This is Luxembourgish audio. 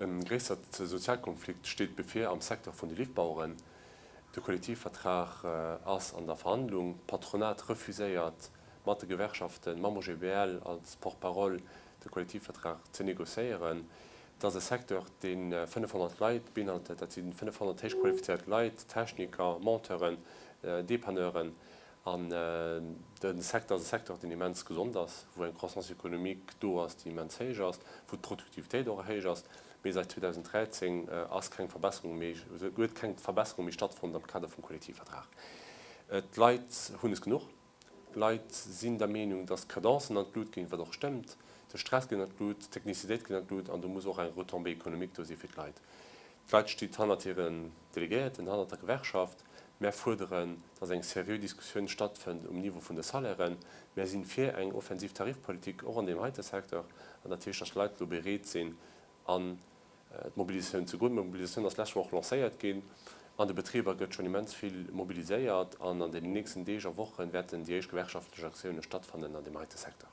E gréissert Sozialkonflikt steet bevir am Secteur vun de Liftbaueren. De Kollektivvertrag ass an der Verhandlung. D'Patronat refuséiert mat de Gewerkschaften, mam OGBL als Porte-parole, de Kollektivvertrag ze negociéieren. Et ass e Secteur, dee 500 Leit beinhaltet. Dat si 500 héich qualifizéiert Leit, Techniker, Monteuren, Depanneuren. An de Secteur ass e Secteur, deen immens gesond ass, wou eng Croissance économique do ass, déi immens héich ass, wou d'Produktivitéit och héich ass. Mee säit 2013 ass keng Verbesserung méi, huet keng Verbesserung méi stattfonnt am Kader vum Kollektivvertrag. D'Leit hunn es genuch. D'Leit sinn der Meenung, dass d'Cadencen an d'Lut ginn, wat och stëmmt. De Stress geet an d'Lut, d'Technicitéit geet an d'Lut an do muss och eng Retombée économique do si fir d'Leit. D'Leit stinn hannert hiren Delegéierten, hannert der Gewerkschaft. Mär fuerderen, dass eng seriö Diskussioun stattfënnt um Niveau vun de Salairen. Mär si fir eng offensiv Tarifpolitik, och an deem heite Secteur. An dat heescht, dass d'Leit elo bereet sinn, an d'Mobilisatioun ze goen. D'Mobilisatioun ass d'lescht Woch lancéiert ginn. An de Betriber gëtt schonn immens vill mobiliséiert an an den nächsten Deeg a Woche wäerten déi éischt gewerkschaftlech Aktioune stattfannen an deem heite Secteur.